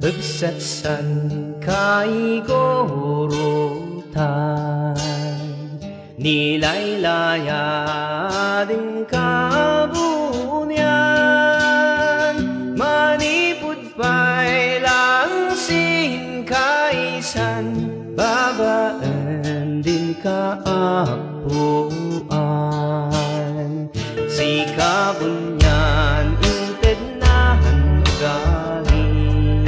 읍사산 가이고로탄 nilaylayan kabunyan manipud lang sin kaisan babaan din kaapuan si kabunyan inted na galing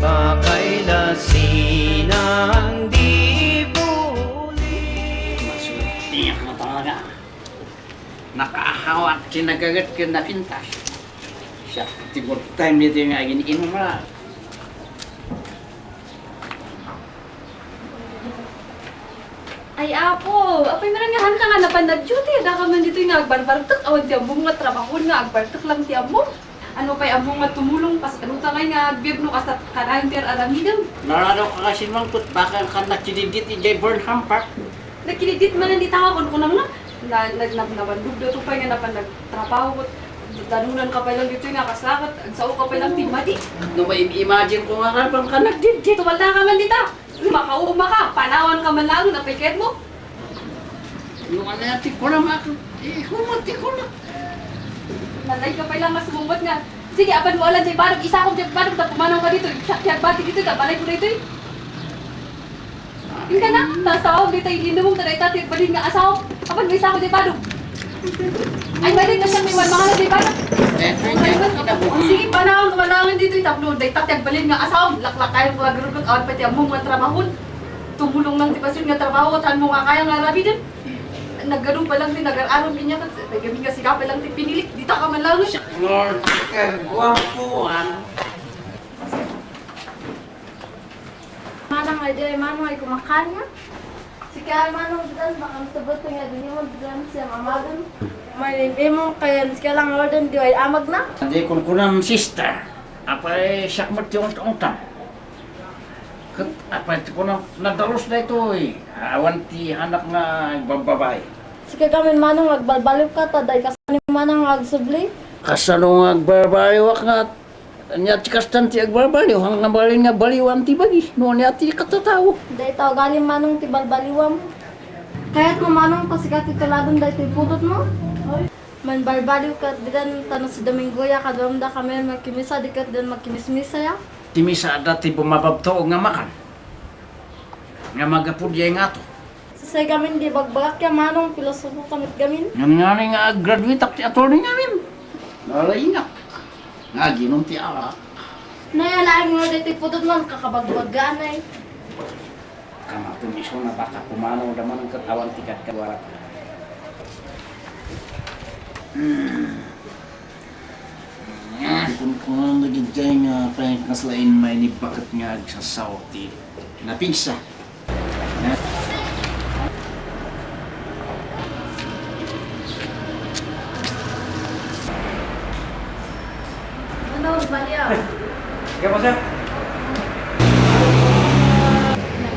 pakayla sinang Tiyak na talaga. Nakahawat, sinagagat ka na pintas. Siya, siguro time dito yung aginiin mo na. Ay, apo! Apay marangahan ka nga napanag-duty. Ada ka man dito yung agbarbartok. Awan ti among nga trabaho nga agbartok lang ti among. Ano pa'y among nga tumulong pas ano tangay nga agbibno kasat kanayon ti aramidam. Narado ka kasi mangkot, baka ka nakididit i-J. Burnham Park. Nagkinidit man ang ditawa ko na nga. Nabandog dito pa nga napanagtrabaho ko. Danunan ka pa lang dito nga kasakat. Ang sao ka pa lang timadi. No, imagine ko nga karapang ka nagdidit. Tuwala ka man dita. Makauma ka. Panawan ka man lang. Napiket mo. Yung ano natin ko lang ako. Humati ko lang. Nanay ka pa lang mas sumumot nga. Sige, apan mo alam dyan. Barang isa akong dyan. Barang pumanaw ka dito. Siyak bati dito. Balay ko dito eh. Yung ka na, nasawag dito, ininumong taday tati, balin nga asaw. Kapag may isa ko di badong. Ay, balin na siyang may mga na di badong. Sige, panahon, kamalangin dito, itapno, day tati, balin nga asaw. Laklak kayo mga garulog, awan pati among mga trabahon. Tumulong lang di pasin nga trabaho, tan mo nga kaya nga rabi din. Nagganong pa lang din, nag-aaraw niya, nagamin nga sila pa lang din pinilik. Dito ka man lang. Lord, kagwapuan. Manang ay day manong ay kumakanya. Si kaya manong dan baka tubot nga din mo dan siya mamagan. May imo kaya si lang warden di ay amag na. Hindi ko kunam sister. Apa siyak mat yung tongtang. Apa itu kunam nadalos na ito eh. Awan ti anak nga bababay. Si kagamin manong agbalbaliw ka ta day kasani manang agsubli. Kasano nga agbabayo nga nya tikastan ti agbarbaliw hang balin nga baliwan ti bagi no nya ti katatawo. Day taw galing manong ti balbaliwam. Kaya't mo manong pasikat tituladon day ti pudot mo. Man balbaliw ka digan tanong si Domingo ya kadamda kami makimisa dikat din makimismisa ya. Ti misa dati bumababto nga makan. Nga magapudya nga to. Say gamin di bagbagak ya manong pilosopo kamit gamin. Nga nga graduate ak ti attorney ngamin. Nalaingak. Nga ginom ti ala. Nayalain mo dito pudot man kakabagbagan ay. Kama to mismo na baka pumanaw naman ang katawan ti kat kawarat. Kung ano naging kaya nga prank na slain may ni bakit nga agsasaw ti napingsa. Ano baliya? Kaya po sir?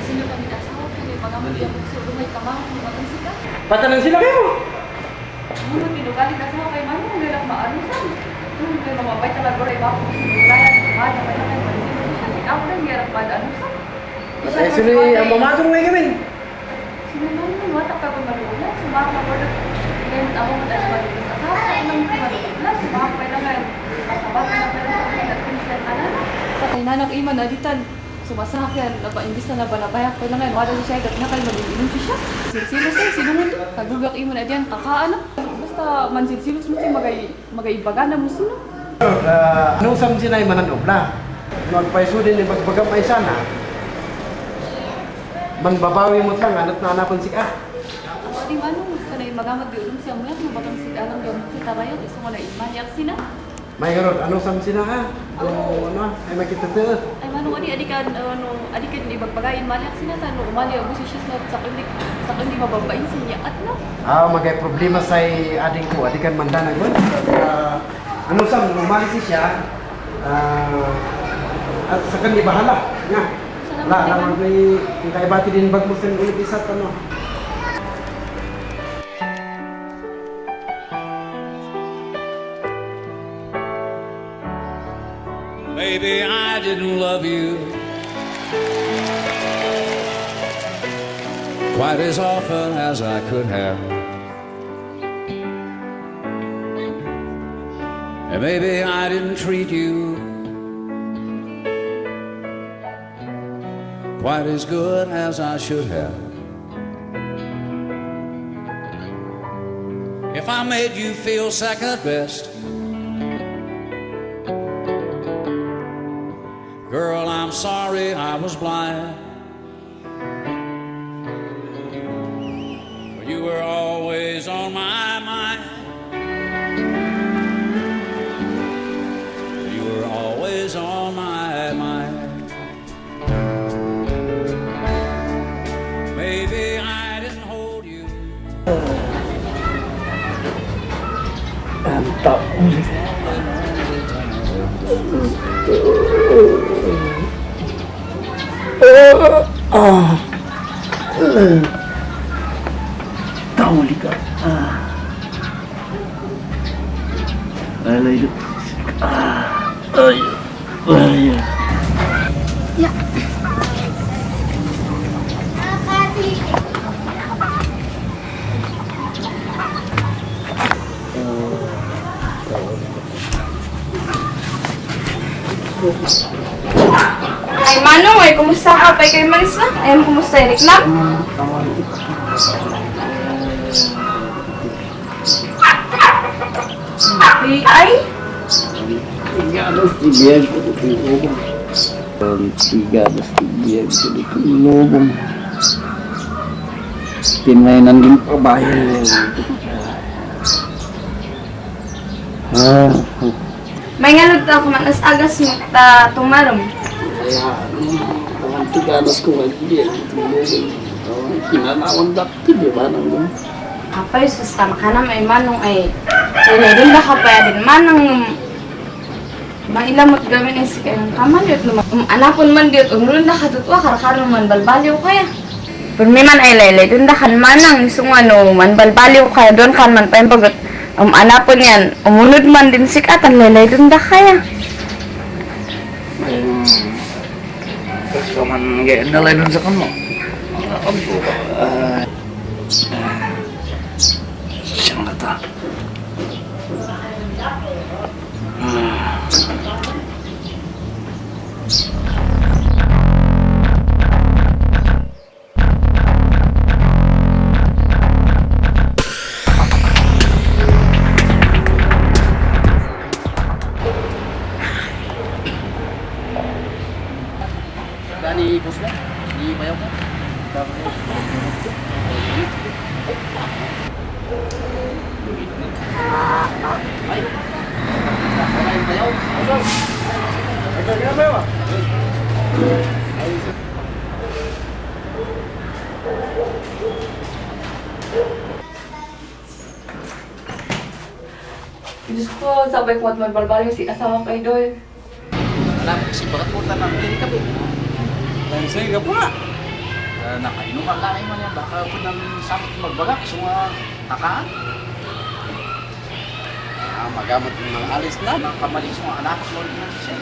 Sino kami asawa ko, may mga magyan sa rumay kamang kung matang sila. Patanan sila kayo! Ano, tinugali ka sa kay Mano, hindi lang maano saan. Ano, kay mamabay talaga rin ako sa nulayan, kumada pa lang kayo, pansinin siya. Ikaw lang, hindi lang ano saan. Masaya sila ang mamadong ngayon kami. Sino naman, watak ka pa malulat, sumaka pa rin. Ngayon ako mo dahil malinis asawa, sa unang malulat, sumaka pa lang ngayon. Kasabat na pa lang sa kanya, patay na ng iman, aditan. Sumasakyan, imbis na nabayak pa lang ngayon, wala siya, igat na kayo mag-iinom siya. Silsilos siya, sinunod. Kagugak iman na diyan, kakaan. Basta mansilsilos mo siya, magaibaga na mo sino. Anong sam sinay mananob na? Magpaiso din ni bagbagam ay sana. Manbabawi mo lang, anat na anapon si ka. Ako di manong, kanay magamag di ulong siya mo yan, mabagang sidalang gamit si Tarayo, iso nga na imaniak sina. May garot, anong sam sina ha? Ano, ay makita to. Ay manong adi ka din ibagbagayin maniak sina, tano umali ang busi siya sa kundi mababain sa niya at no. Magay problema sa ading ko, adikan mandanag mo. Anong sam, umali siya. At sa kanya bahala. Nga. Lang may kaibati din bag mo sa ulit isa ano. Maybe I didn't love you quite as often as I could have. And maybe I didn't treat you quite as good as I should have. If I made you feel second best, girl, I'm sorry I was blind. You were always on my mind. You were always on my mind. Maybe I didn't hold you. Mantap. Tahu lihat. Alay itu. Ay. Ya. Ay, Manong, ay, kumusta ka? Pay kayo malis na? Ay, kumusta, Eric na? Ay, Tiga dos tibiag ko tinubong. Tiga dos tibiag ko tinubong. Tinainan din pabayan. may ngalod ako man, as agas mo ta tumarom. Ang tiga dos ko tibiag ko tinubong. Kinanawan dakti di ba nang Apay, sus, tama ka na, may Manong, ay, din ba ka pa din, Manong, mailamot gawin ay sikay ng kaman, yun, anapon man diyot, umulun na katutwa, karakaroon man, balbaliw kaya. Pero may man ay laylay, dun da kan Manang, isang ano, man balbaliw kaya, doon kan man pa yung bagot, anapon yan, umunod man din sikatan, laylay, dun da kaya. Kasi man nalay dun sa kamo. Siyang kata. Dani bos mo? Di bayaw ka? Diyos ko, sabay ko at magbalbaliw si asawa kay Doy. Alam, si bakat mo tanang din ka po. Lansay ka pa. Nakainuman lang mo yan. Baka po nang samot magbagak. So nga, kakaan. Magamot ng mga alis na. Nakamalis mo, anak mo rin na siya.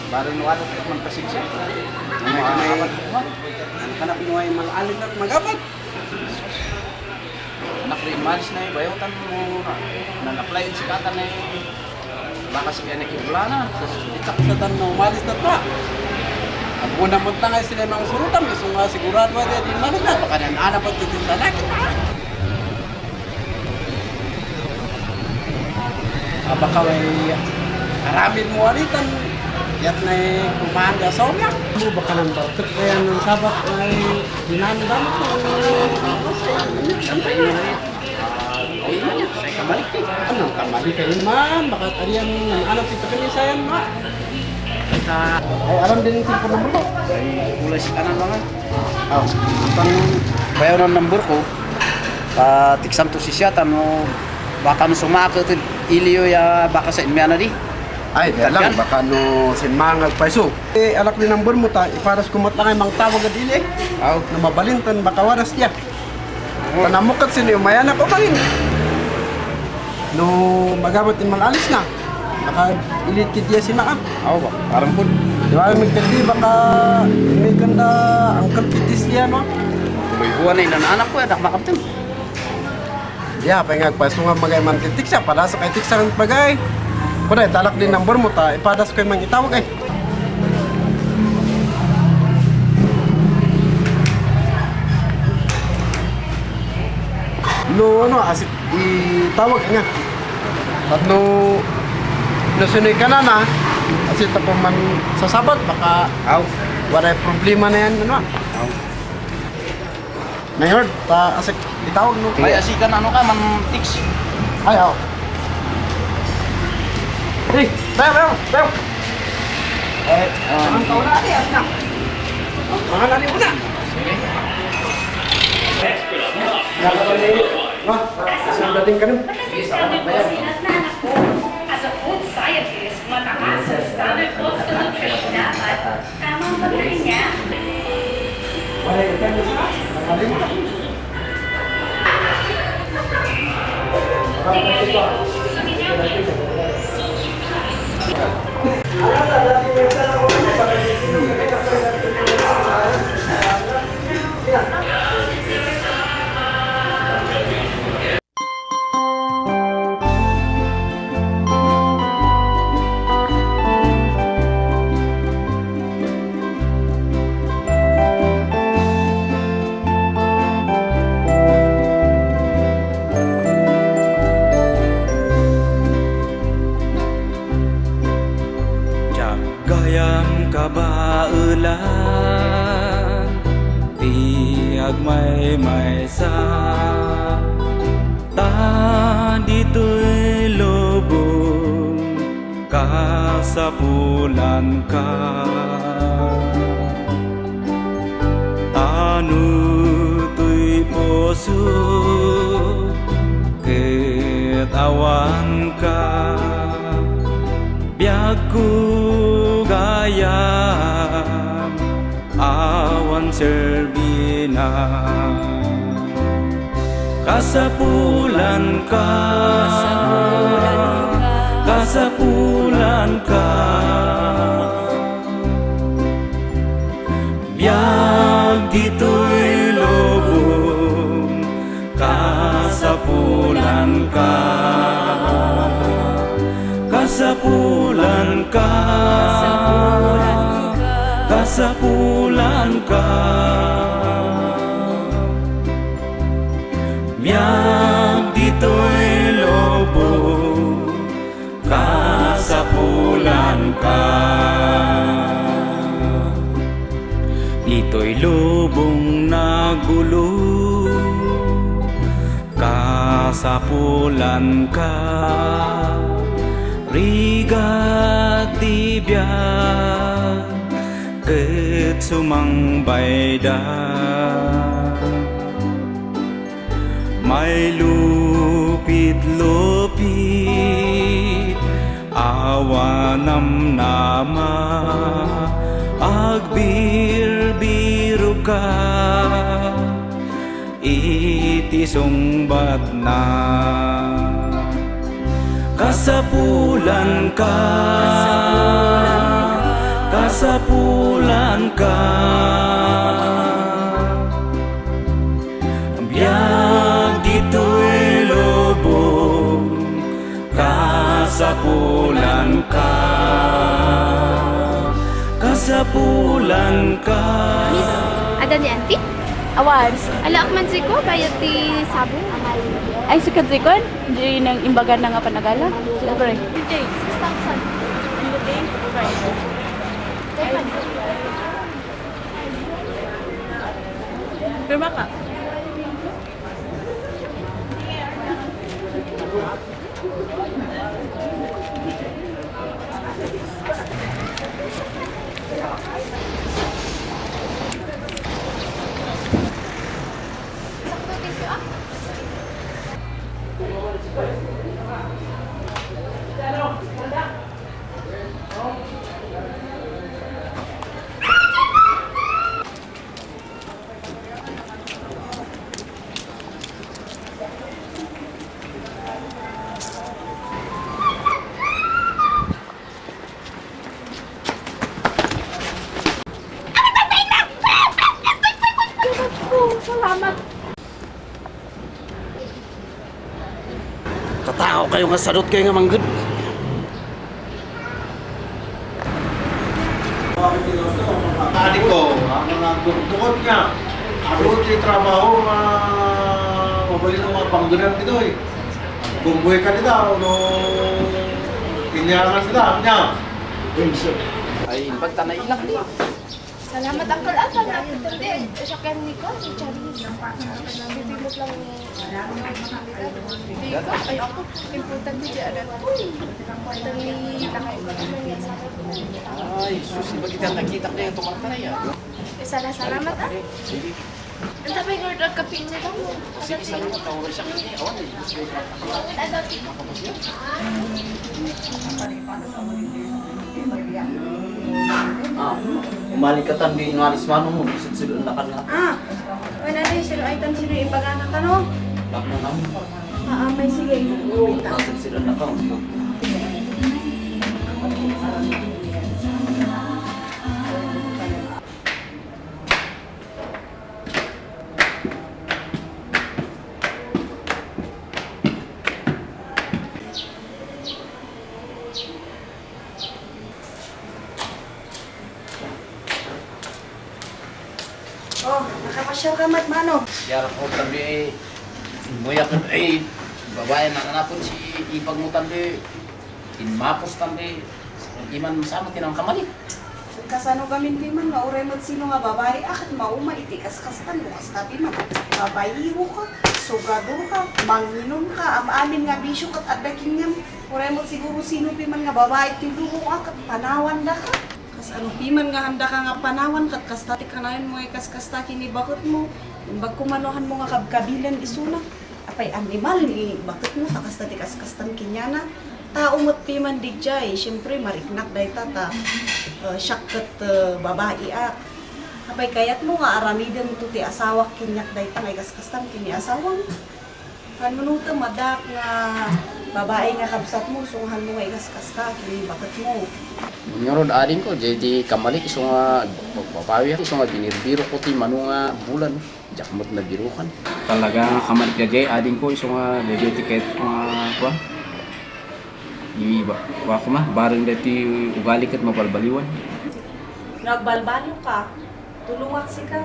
Barang nuwalo ka magpasig siya. Ang kanap nyo ay mga alis na magamot. Anak rin, malis na yung bayotan mo na. Nan-apply yung sikatan na yung baka siya nakikula na. Itak sa tan na umalis na pa. Ang una mo tangay sila ng surutan. Gusto nga sigurado na din malis na. Baka nanana pa titin sa laki. Baka may haramin mo alitan. Yat na kumanda sa umak. Baka nang bartot kaya ng sabat ay dinandan ko. Santay na rin. Ay, say kamalik eh. Ano, kamalik kayo man. Baka tariyan anak si Pagkalisayan ma. Ay, alam din yung tipo ng bulo. Ay, kulay si kanan mga. Pang Bayaw ng number ko. Tiksam to si siya. Baka no sumakot. Iliyo ya baka sa inmiyana di. ay, lang, baka no sinmangag paiso. Eh, alak ni number mo ta, iparas kumot lang ay mga tawag at ili. Aw, Na mabalintan, baka waras niya. Panamukat sila yung mayanak o bangin. No, magamit din malalis na. baka ilitkid dia sina ah. Ako ba? Parang po. Di ba magkadi baka may ganda angkal pitis dia no. Buwan na inananak ko, anak makaptin. Ya, pengag pasunga magay man titik siya pada sa kay tiksan bagay. Kuday talak din number mo ta ipadas ko mang itawag eh. No ano asit itawag niya. At no sunay ka na asit pa man sa sabat baka wala problema na yan ano. Nahird, ta asik itawag no. May asikan ano ka, mang tiks. Ay, ako. Hey, bayo. Ang taon na rin, na. Mga nari una. Ma, saan dating ka nun? As a food scientist, mataas sa standard of nutrition dapat tamang pagkain niya. Wala yung time mo sa nari una. Gayam kabaulan tiag may sa ta dito'y lubong kasapulan ka tanu to'y puso ketawa ka biag ku gayam awan serbina kasapulan ka biag dito'y lubong kasapulan ka miag dito'y lubong kasapulan ka dito'y lubong nagulo kasapulan ka rigat tibiyag ket sumang bayda may lupit awanam nama agbir-biro ka iti sungbat na kasapulan ka biag dito'y lubong kasapulan ka Miss, ada ni auntie? Awan, Ala man si ko, bayat ti sabong. ay sikat sikon, di nang imbagan na nga panagala. Siyempre. DJ, 6,000. Pirma ka. tao kayo nga sadot kayo nga manggod. Adik ko, ang mga tukod niya. Ako di trabaho nga mabalik ng mga panggunan dito eh. Bumbuhay ka nila, no pinyaran sila, niya. Ay, pagta na inak di. Salamat Uncle Apan. Ito din. Isakyan ni ko, si Charis. Bibigod lang ni... Ay ako, importante dyan. Importante ni lakay ko naman niya sa akin. Ay, susi ba kita nakita na yung tumarta na yan? Salamat ah. Sige. Ang tapay ko rin kapin niya daw. Sige, salamat. Tawag siya kanya. Awan eh. Malikatan di ngalis mano mo, bisit sila na ka na. Wala na yung sino item sino yung pag-anak ka no? Lak na namin. May sige. Bisit sila na ka. Oh, nakapasyal ka mat mano. Yara ko tabi moya kan babae na nanapon si ipagmutan di inmapos tabi iman sama tinang kamali. Kasano kami piman nga uray mo sino nga babae akat mauma itikas kastan bukas tapi man babayiho ka sugado ka manginom ka amin nga bisyo kat adaking ngam uray mo siguro sino piman nga babae tindugo akat panawan da ka kas ano piman nga handa ka nga panawan kat kastati kanayon mo ay kaskastaki ni bakot mo imbag kumanuhan mo nga kabkabilan isuna apay animal ni bakot mo takastati kaskastan kinyana tao mo't piman digjay, siyempre mariknak dahi tata, syakot babae ak. Apay kayat mo nga aramidan to ti asawak kinyak dahi tang ay kaskastan kini asawang. Kan minuto madak nga babae nga kabsat mo, sunghan mo ay kaskasta kini bakit mo. Nyorod ading ko jadi kamali iso nga babawi iso nga binirbiro ko ti manu nga bulan jakmot na birukan. Talaga kamali jay ading ko iso nga dede tiket nga kuan. Wa ko mah bareng dati ugali ket mabalbaliwan. Nagbalbaliw ka, tulungat si ka.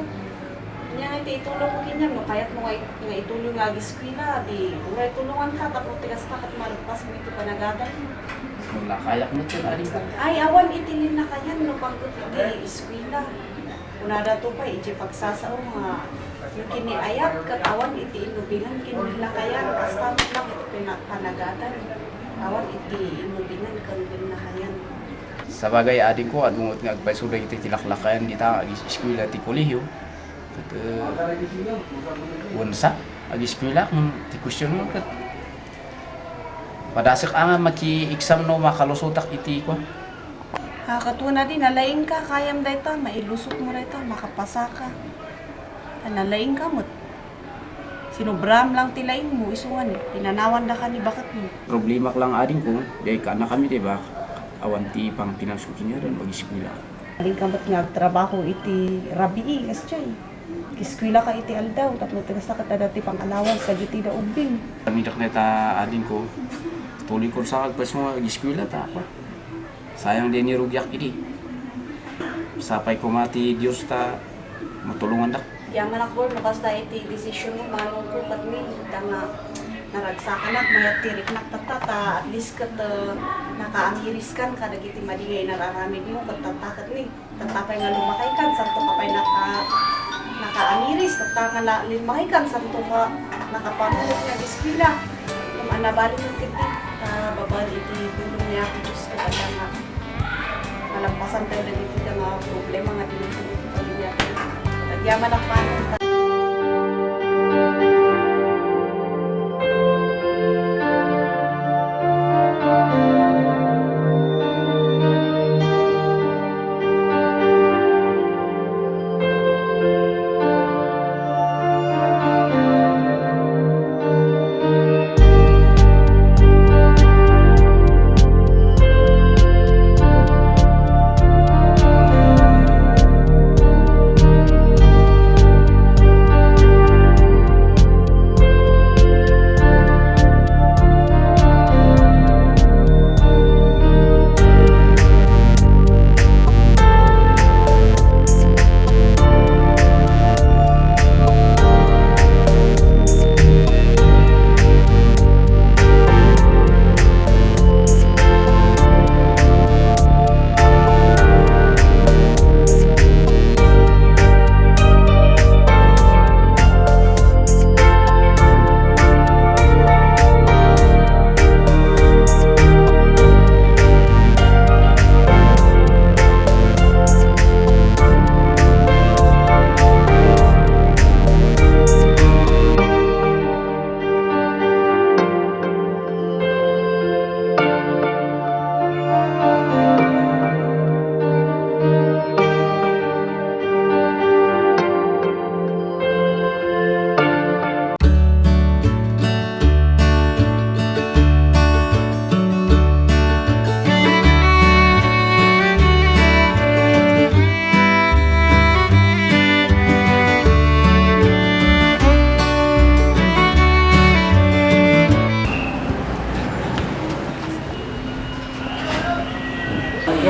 Nya nga itulong ko kinya no kayat mo nga itulong nga giskwela di uray tulungan ka tapos tigas ta kat malpas mo iti panagadan. Wala kayak mo ket ading ko. Ay awan itilin na kayan no pagkut di eskwela. Unada to pa iti pagsasao nga yung kini ayak kat awan iti inubingan kini na kayan kasta mo lang iti panagadan. Awan iti inubingan kan din na kayan. Sa bagay ading ko adungot nga agbaysuday iti tilaklakayan dita ag eskwela ti kolehiyo. Ket unsa ag eskwela kung ti question mo ket padasak nga maki-exam no makalusutak iti ko. Katuna din nalaing ka kayam dayta mailusot mo dayta makapasa ka. Nalaing ka mo. Sinubram lang tilaing mo, isungan eh. Tinanawan na ka ni bakit mo. Problema lang ading ko, dahil ka na kami diba, awanti pang pinasukin niya rin mag-eskwela. Aling kamat nga trabaho iti rabii, kasya eh. Kiskwila ka iti aldaw, tapos tigas na ka dati pang alawan sa juti na ubing. Kamidak na ta ading ko, tuloy ko sa kagpas mo mag-eskwela ta ako. Sayang din ni Rugyak ini. Sapay ko mati Diyos ta, matulungan dak. Yaman ako, basta iti desisyon mo, manong ko kat ni, nga naragsakan at mayat tirik naktatata, at least kat nakaamiris kan, kada iti madigay nararamid mo, kat tatakat ni, tatapay nga lumakay kan, santo kapay nakaamiris, tataka nga limakay kan, santo ka nakapamulot nga eskwela, yung anabali mo kiti, babali iti bulong niya, Diyos ko kaya nga, malampasan tayo na dito nga problema nga dinutulog ko niya. Yaman ang paano.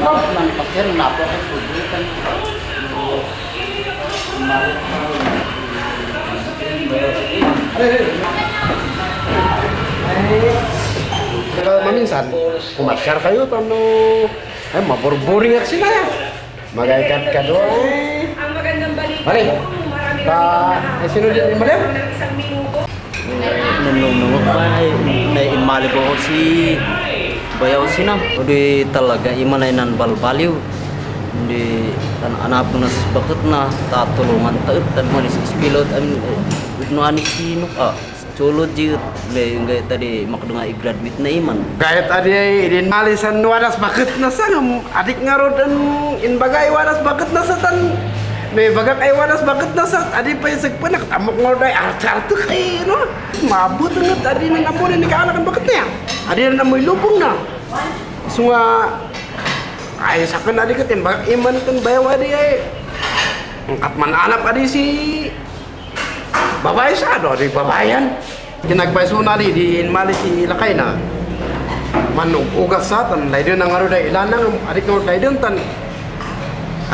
Trump man pakir napo kay pubutan. Kalau maminsan, umatkar kayo tano maborboring at sila ya. Magaikat ka doon. Ang magandang balita Balik. Sino din yung balik? Nung na inmali ko si bayaw sina. Udi talaga iman ay nan balbaliw. Hindi anak na bakit na tatulungan taot tan manis ispilot no ani sino Cholo jit le ngay tadi makdunga i-graduate na iman. Kahit adi ay idinmalisan waras bakit na sa adik nga ro dan inbagay waras bakit na sa tan may bagak ay waras bakit na sa adi pa isag pa nakatamok nga ro day artar-artar kay no mabut na adi na namunin ni kaanakan bakit na yan adi na namoy lubong na so nga ay sa kan adi katin bagak iman kan bayaw adi ay angkat man alap adi si babae sa ano, di babayan. Kinagpaiso na di inmali si Lakay na manong ugas sa tan, layo na nga ro da ilanang, adik nga layo tan.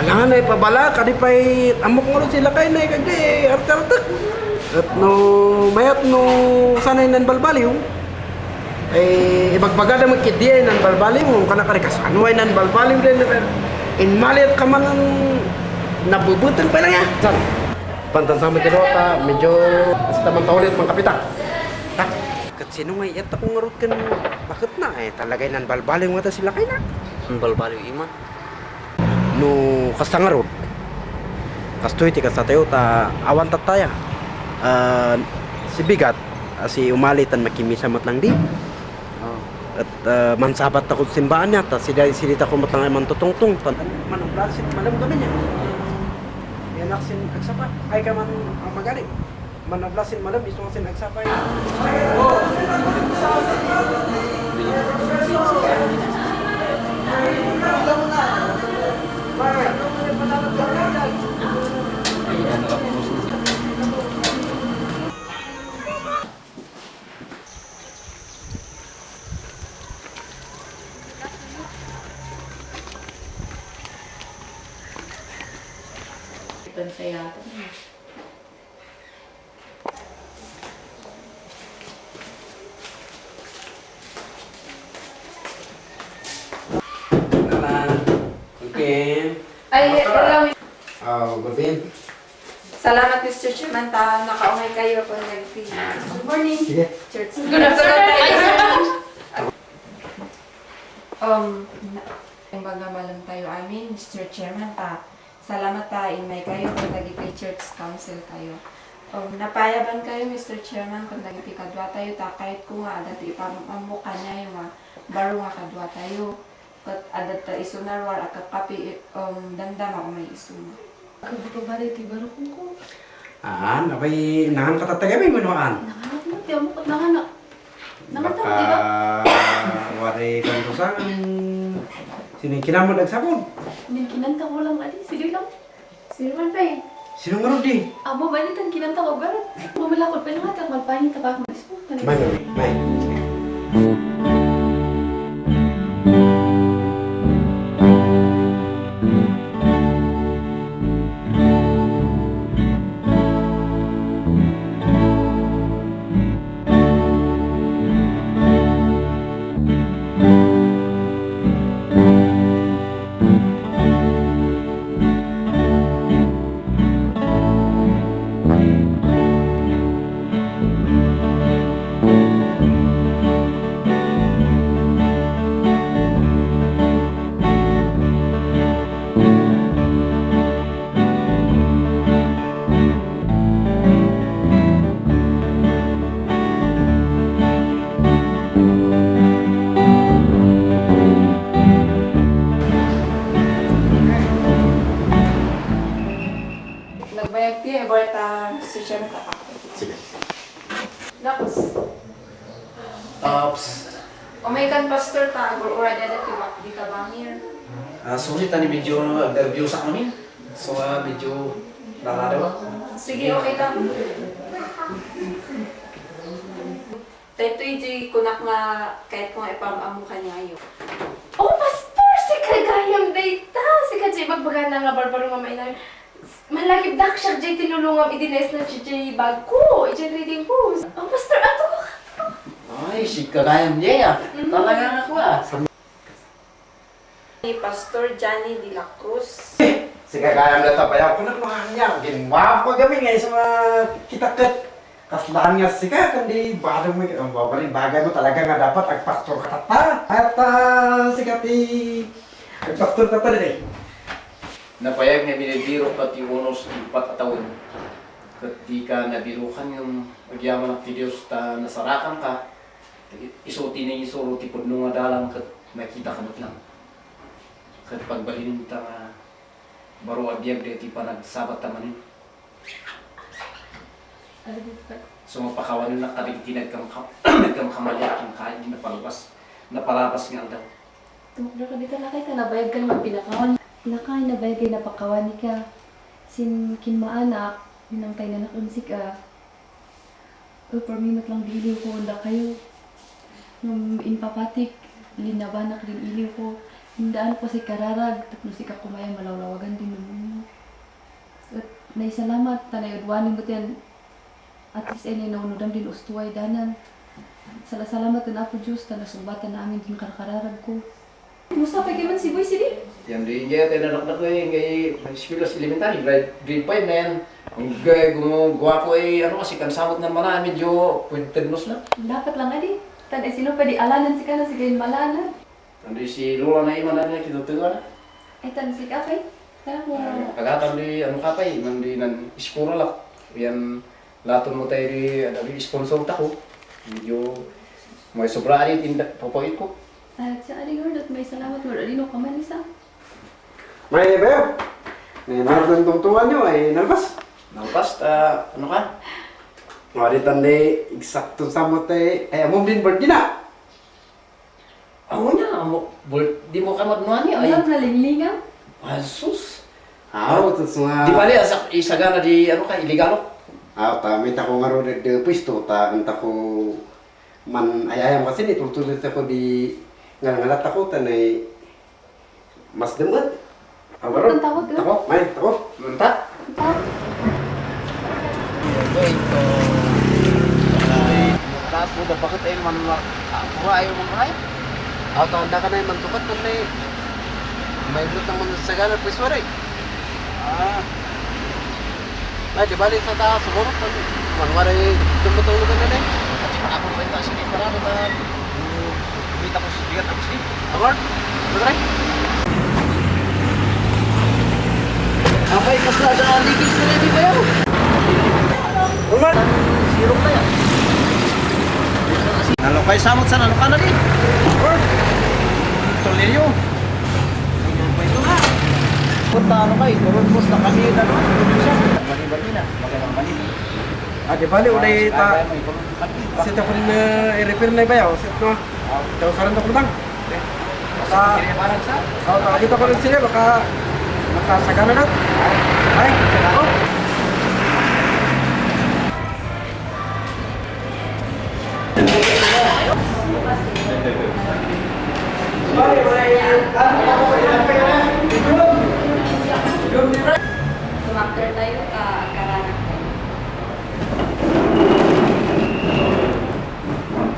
Alangan ay pabala, kadi pa'y amok nga ro si Lakay na kagdi, artar-artak. At no, mayat no, sanay nan balbaliw. Ay, ibagbaga na magkidi ay nan balbaliw, kanakarikas, ano ay nan balbaliw din. Inmali at kaman ang nabubutan pa lang yan. Pantan sama kedota, medyo hasta mantaulit mga kapita. Tak, kat sino nga iyat akong ngarot kan bakit na eh talagay nan balbaliw nga ta sila kay na. Balbaliw iman. No kasta ngarot. Kastoy ti kasta tayo ta awan tataya. Si bigat si umalitan makimisa matlang di. At mansabat ako simbahan niya ta silita ko matlang man tutungtung manong blasit malam kami niya. Naksin agsapa ay ka man ang magaling manablasin malam iso sin agsapa Ay, alam Gavin. salamat Mr. Chairman ta nakaumay kayo po nag-feed. Good morning. Sige. Church. Good afternoon. Imbaga malam tayo amin Mr. Chairman ta. Salamat ta imay kayo kung nagiti church council kayo. Napayaban kayo Mr. Chairman kung nagiti kadwa tayo ta kahit kung nga dati ipamambuka niya yung baro nga kadwa tayo. Kat adat ta isunar war akakapi dandama o may isuna. Kabuto ba rin tibaro ko? Napay nangan katatagay may manuan. Nanganak mo, tiyan mo ko nanganak. Nanganak, Baka di ba? wari kan sa sino kinamod nagsabon? Hindi kinanta ko lang, adi. Sige lang. Sige man pa eh. Sino nga di? Amo, ba nitan kinanta ko garat? Bumalakot pa yung atang malpahin tabak mo. May. Nagbayag tiya, Berta, Mr. Chairman ta. Sige. Tapos, Ops. Omaikan pastor ta, ura dada tiwak di tabangir. Sulit tani medyo nag-review sa kami. So medyo nararaw. Sige, okay ta. Taytoy di kunak nga kahit kung ipamamu ka niya yun. Oh, pastor! Sige, guys! ayam data. Si Kajay magbagana nga barbaro nga may na. Malagib dak siya Jay tinulungam idines na Jay bag ko. Jay reading ko. Ang pastor ato ko. Ay, si kagayam niya. Talaga ako Ni Pastor Johnny de la Cruz. Sige, kaya na tapayaw ko na kumahan niya. Ginawa ko kami ngayon sa mga kita-kat. Kaslaan nga sika, kundi barang mo, babaling bagay mo talaga nga dapat agpastor ka ta. At sikati, agpastor ka ta din eh. Napayag nga binibiro pati unos 4 taon. Kat di ka nabirukan yung agyaman ng Diyos ta nasarakan ka. Isuti na isuro tipod nung dalang kat nakita ka lang. Kat pagbalin ta nga baro abiyag deti pa nagsabat tamanin. So mapakawan na karigtinag kang nagkamkamali ang kain na napalapas nga daw. Tumugdo ka dito lakay ka, nabayag ka naman pinakawan. Lakay, nabayag kayo napakawani ka. Sin kinmaanak, minang kayo na nakunsik ka. Perminot lang diliw ko, handa kayo. Nung inpapatik, linabanak din iliw ko. Hindaan po si kararag, tapos si kakumayang malawlawagan din naman. At naisalamat, tanayodwanin mo yan. At least ay naunudang din ustuway danan. Salamat na ako Diyos, tanasubatan namin din kararag ko. Kumusta pa kayo man si Boy Sidi? Yan din niya, tinanak ko eh, ngay eskwela sa elementary, grade 5 na yan. Ang gumagawa ko eh, kasi kansamot na mana, medyo pwedtenos na. Dapat lang adi. Tan sino pa di alanan si kana si kain malanan. Tandi si Lola na iman na kitutuwa na. Ay tan si Kapay. Tara mo. Pagkatang di kapay, nandi nan iskura lang. Yan, laton mo tayo di sponsor tako. Medyo may sobra rin, papawit ko. At sa Aligord at may salamat mo rin ka man isa. May bayo. Naroon ng tungtungan nyo ay nalpas. Nalpas, ano ka? Maritan de eksakto samot ay amom din birthday na. Ako niya, di mo ka magnuhan niya. Alam na linglingaw. Asus. Tapos nga. Di bali, isagana di iligalo. Tamit ako nga rin de pwesto, anta ko man ayayam kasi ni tultulit ako di ngalat ako tanay mas demet. Ang takot ka? Tako, may tako. Munta? Takot. Ito. Tapo da bakit ay man pura ayo mo kay? Tanda ka na man tukat na may lut naman sa gana pweswari. Ay di bali sa taas siguro pag manwari tumutulog ka na din. At ako ba ito sige para na kita ko sigat ako si. Agor. Bagay. Apay kasla da ligis na di ba yaw? Ulman. Sirok na yan. Nalokay samot sa nalokan na din. Tolilyo. Punta kay, turun bus na kami na bali na, magandang bali. Di bali uday ta. Sit ako rin i-repair na ba yaw? Sit no. Daw saran ako lang. Dito ko rin sila baka makasagana na. Ay, oh. Sumafter tayo karanak tayo.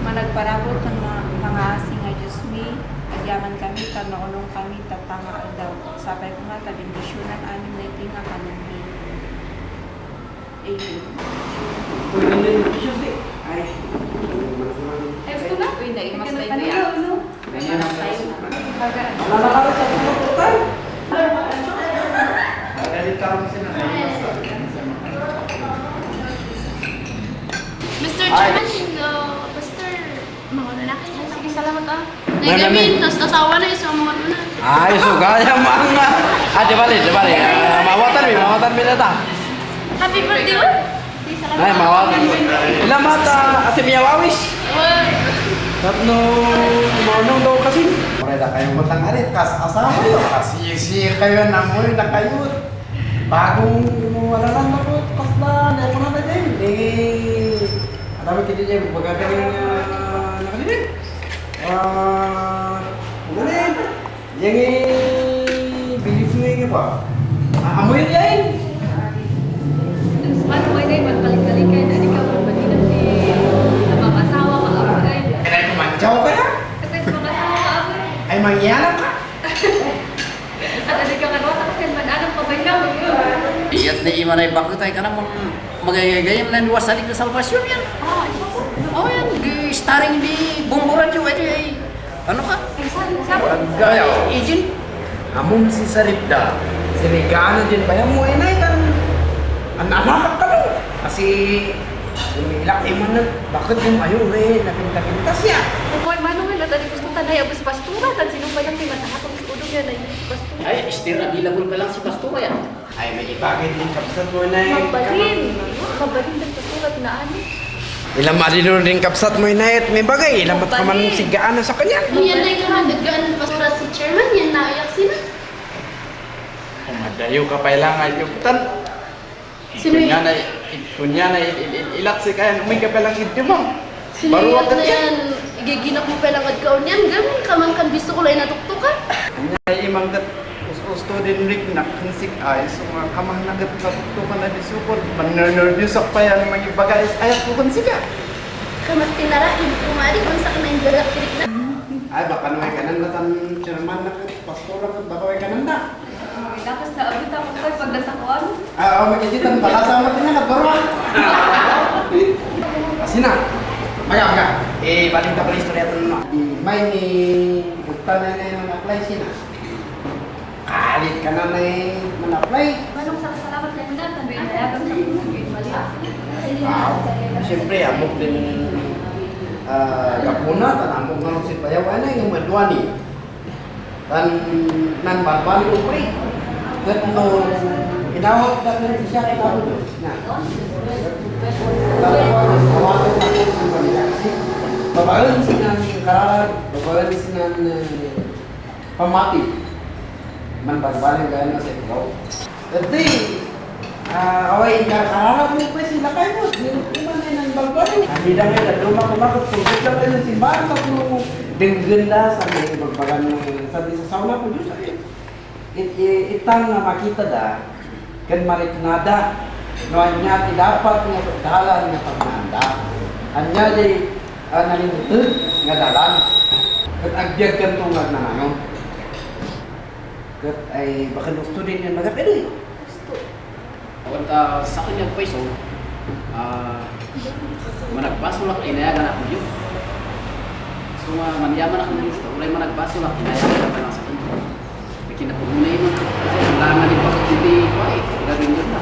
Managparabot ng mga asing nga Diyos mi, agyaman kami, tanaunong kami, tatanga daw. Sapay ko nga, tabindisyonan amin na ito nga kanumi. Amen. Ay, gusto na? Uy, naimas tayo na yan. Naimas tayo na. Mr. Chairman, Pastor, mga lalaki na. Sige, salamat ah. Nagamin, tapos asawa na yung sa mga luna. Ay, so kaya mga. Di bali. Mawatan mi na ta. Happy birthday, Juan! Sige, salamat. Ay, mawatan. Ilang mata asim yawawis. Tatlo, manong daw kasi. Wala kayong matang arit, asawa yun. Kasi kayo namoy na kayo. Bagong wala lang ako, kasla, na ako na din. Alam mo kiti niya, magagaling nakalinin. Ulit. Yang ba? Amoy yan. Paano ay na magkalik-kalikan? Ano ka man magiging namang asawa ka ako ay. Kaya kumanchaw ka na? Kasi mga asawa ka ako. Ay mangyalam ka? At ano ka kanwa tapos kan man anong pabailang mo yun. Iyat na iman ay bakit ay kanang magagayam na niwasalig na salvasyon yan. Oh yan, di starring di bumburan yung ay ano ka? Gaya. Agent. Among si Saripda, sinigana din pa yan mo inay kan anak ka no. Kasi umilak man na, bakit yung ayaw napinta-pinta siya? Kung Manuel at ano gusto tanay abos pastura tan sino pa lang di matahapang sa udog yan ay pastura. Ay, still available pa lang si Pastora yan. Ay may ibagay din kapsat mo inay. Mabalin din pastura tinaani. Ilang malino rin kapsat mo inay at may bagay. Ilang ba't ka man sigaan sa kanya? Yan na ikaw, naggaan pa si chairman, yan na ayak sila. Madayo ka pa ilang ayutan. Sino yun? Kunya na ilat si kaya may ka palang idyo mo. Siniyot na yan, igiginap mo palang adkaon yan, gamin ka man kan bisto ko lang natuktukan. Ay imang gat usto din rik nakinsik ay so mga kamah nagat natutukan na disupod. Nervous pa yan mga ibagay ayat ko kan siga. Kamat tinara, hindi kumari kung sa kanayin galak tirik na. Ay baka naman kanan natan chairman na pastora ka baka may kanan na. Tapos naabot ako ko pag nasa kuwan. Magkisitan pala sa mga tinakabaro. Kasi na. Maga. Balik ta pala istorya ito na. May ni buktan na yung apply sina. Kalit ka na man-apply. Manong salamat kayo na, tabi na yagang sa kusagin mali. Siyempre, amok din gapuna, tanamok na si Payawan na yung madwani. Dan nan barbali ko pre. Kat no inawat na rin siya kay ako doon. Na. Babalan sinan karar, babalan sinan pamati. Man barbali gaya na sa ikaw. Dati away karar mo pa sila kayo. Dinutuman na ng barbali. Hindi na ngayon, naduma kumakot. Tulog lang kayo ng simbahan. Tapos denggenda sa may bagbagan mo sabi sa sauna ko Diyos ay itang na makita da kan mariknada no anya ti dapat nga dalan nga pagnanda anya day nalintut nga dalan kat agbyag kan tungad na nangaw kat ay baka gusto din yan magapili At sa kanyang pwesto, managbaso lang inayagan ako Diyos. So manyaman ako ng gusto, ulay managbaso lang inayagan ako lang sa kanya. May kinapugunay mo, kailangan din bakit hindi ko ay gagawin yun na.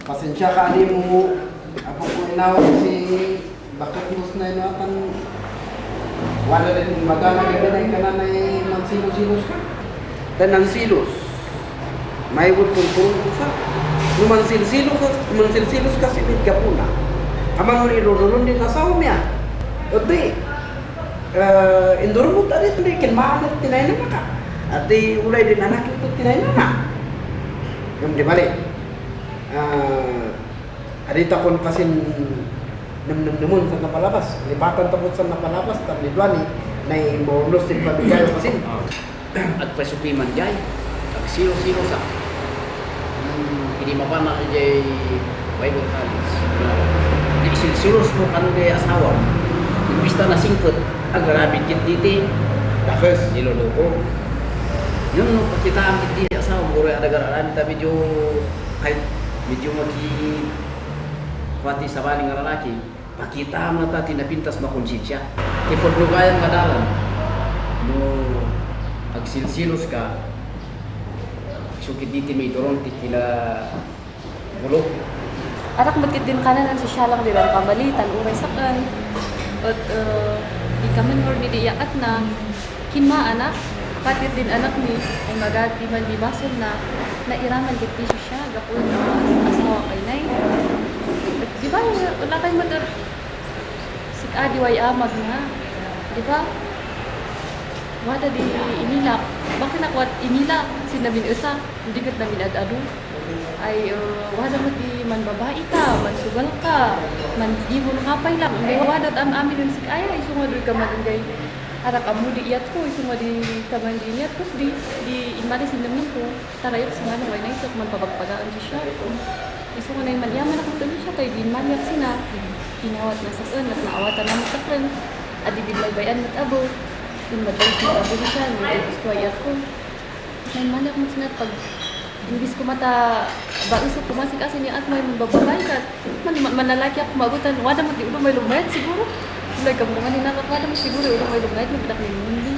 pasensya ka di mo ako ko inawag si bakit mus na inawatan wala rin magana gagawin ka na na mansilos-silos ka dan ang silos may wood pun sa mansil-silos kasi mit ka po na amang irurulun din asawa niya ote indoro mo tadi hindi kinmahanap tinay na ka at ulay din anak ito tinay na yung di balik adita kon kasi namun sa napalabas lipatan tapos sa napalabas tapi duani na bonus din pabigayo kasi At pasuki man jay, at silo-silo sa hindi mapana jay Bible college. Di silsilos mo kanu de asawa. Imbista na singkot, agrabit kit diti. Dakes Niloloko. Yung no kita ang kit asawa mo ada garaan ta medyo kahit medyo pati sa baling nga lalaki. Pakita mo na tinapintas makonsensya. Tipod lugayan nga dalan. No agsilsilos ka. Sukit diti may doron tikila bulok. Anak magkit din kanan ang sosyalang di lang kamalitan, uray sakan. At di kaman or di iyakat na kinma anak, patit din anak ni ay magati man di bason na nairaman giti siya gapon asawa kay nay. At di ba wala kay motor sik adi way amag na. Di ba? Wada di inilak. Bakit nakwat inilak sinabing usa, hindi kat namin ad-ado. Ay wada mo di man babae ka, man sugal ka, man ibon kapay lang. May wada am amin yung sik ay sungod ka magagay Arak kamu di iyat ko, semua di kamar di iyat, terus di imari sinam ko. Tarayok sa mana, wala na ito, magpapagpagaan siya. Iso ko na yung manyaman ako tuloy siya, kaya di imari sina. Kinawat na sa kan, at naawatan naman sa kan. At di bayan at abo. Yung madalas na abo siya, may gusto iyat ko. May manak mo sina pag imbis ko mata bagus ko masih kasi ni at may bababay ka. Manalaki ako magutan, wala mo di ulo may lumayat siguro. Like kamu kan ina kada mo siguro ulo may lumayat mo pidak ni mundi.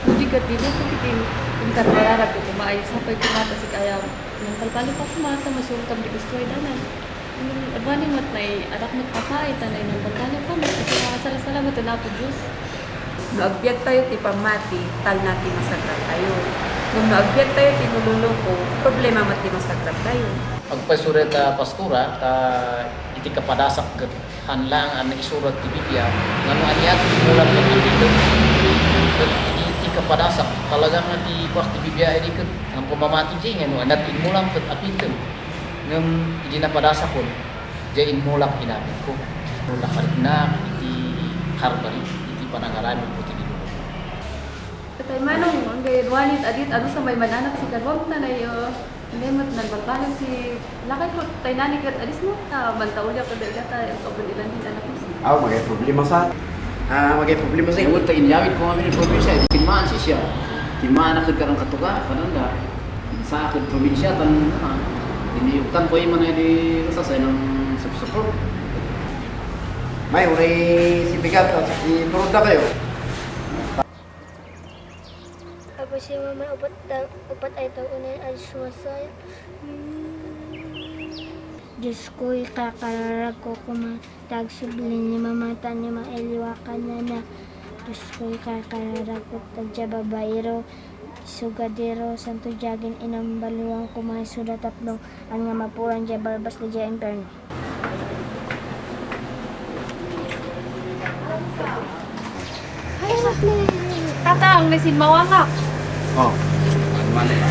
Hindi ka dili ko kitin yung karbarara ko kumaay sapay kumata si kaya nang kalpalo pa kumata masultam di gusto ay danan. Yung abani mat nay arak mo papay tanay nang kalpalo pa mo kasi sala-sala mo tanapo Diyos. Naagbyag tayo ti pamati, tal nati masagrap tayo. Nung naagbyag tayo ti nululong ko, problema mati masagrap tayo. Pagpasurat pastura, iti kapadasak hanlang ang isurat ti Biblia, ngano aniat mulat ng dito. Iti kapadasak talagang ti kuak ti Biblia ini ket ang pamamati jay ngano anat inmulang ket apitem. Ngem idi napadasak ko, jay inmulak inapit ko. Mulak na iti harbari, iti panangaramin ko ti dito. Katay manong ang gayud walit adit ano sa may mananak si kadwam na nayo. Lemot nan balbalan si lakay ko tay nani kat alis mo ta bantaw ya ko dai data obon ilan din anak mo. Aw magay problema sa. Magay problema sa. Iwot ta inyawit ko kami ni probinsya, timaan si siya. Timaan na karang katuga kananda. Sa akin probinsya tan diniyuktan ko man ay di rasasay ng support. May uray si Bigat at si Nuruda kayo. Ako si mama upat ay taon ay suwasay. Diyos ko ikakararag ko kumatag sublin ni mamata ni mailiwakan niya na. Diyos ko ikakararag ko tagja babaero. Sugadero, santo jagin inang baliwang kumay suda tatlong ang nga mapuran dya balbas na dya imperno. Ay sakli. Tatang mesin mawangak. Oh.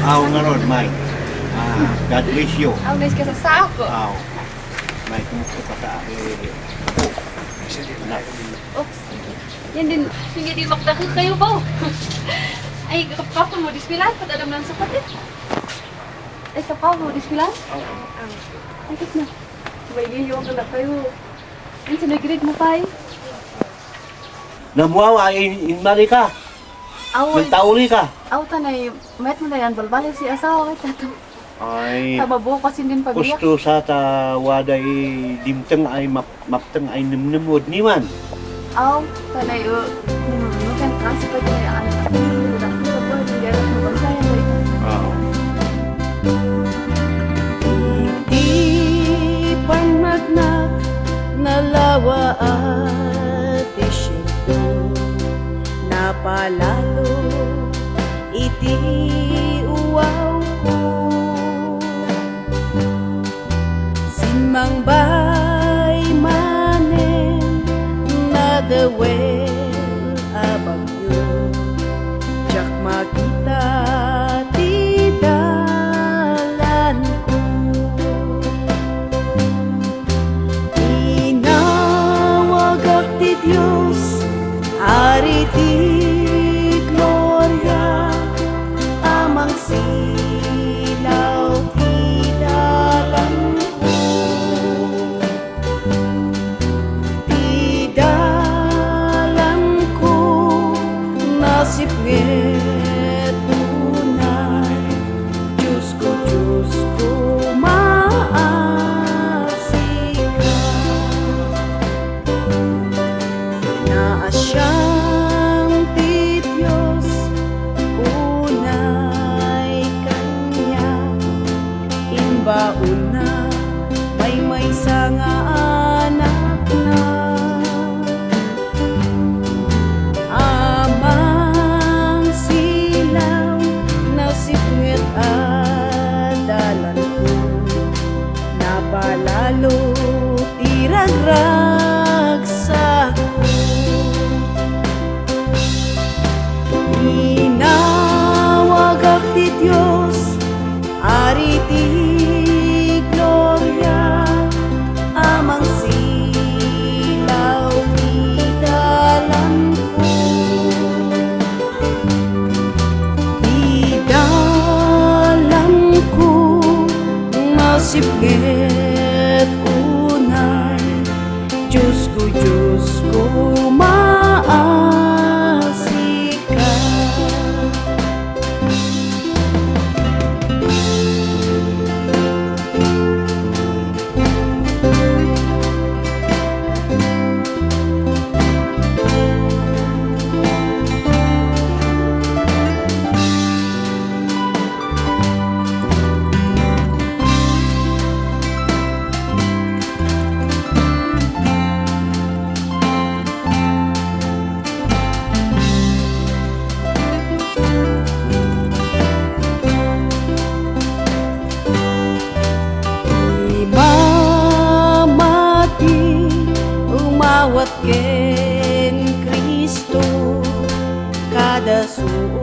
Aw nga ron, Mike. God bless you. Ang nes ka sa sako. Aw. Mike, kumusta ka ta? Oops. Yan din, sige di magdakil kayo ba? Ay, kapapon mo dispilan, patadam lang sa kapit. Ay, kapapon mo dispilan? Oo. Ay, kit na. Sabay yung ka na kayo. Yan, sinag-grade mo pa eh. Namuawa, inmari ka. Aw, Nagtauli ka. aw, tanay, met mo na yan, balbalik si asawa kay tato. Ay, Tababuo kasi din pabiyak. gusto sa tawaday dimteng ay mapteng ay nimnimod niman. Aw, tanay, makan kasi pa din ang anak. Udah, sa buhay, hindi alam mo bang kaya mo ito. Oo. Di panagnak nalawa at isyento napalalo iti uwaw ko sinmang bay manen na dewel abagyo jak makita ti dalan ko inawagak ti Diyos hari ti gloria amang silaw ti dalan ko ti dalan ko nasipnget tunay Diyos ko maasik ka naasyang ti Diyos unay kanya imbaon na may nga anak na amang si sipnget unay Diyos ko maasi ka umawat ken Kristo kada suo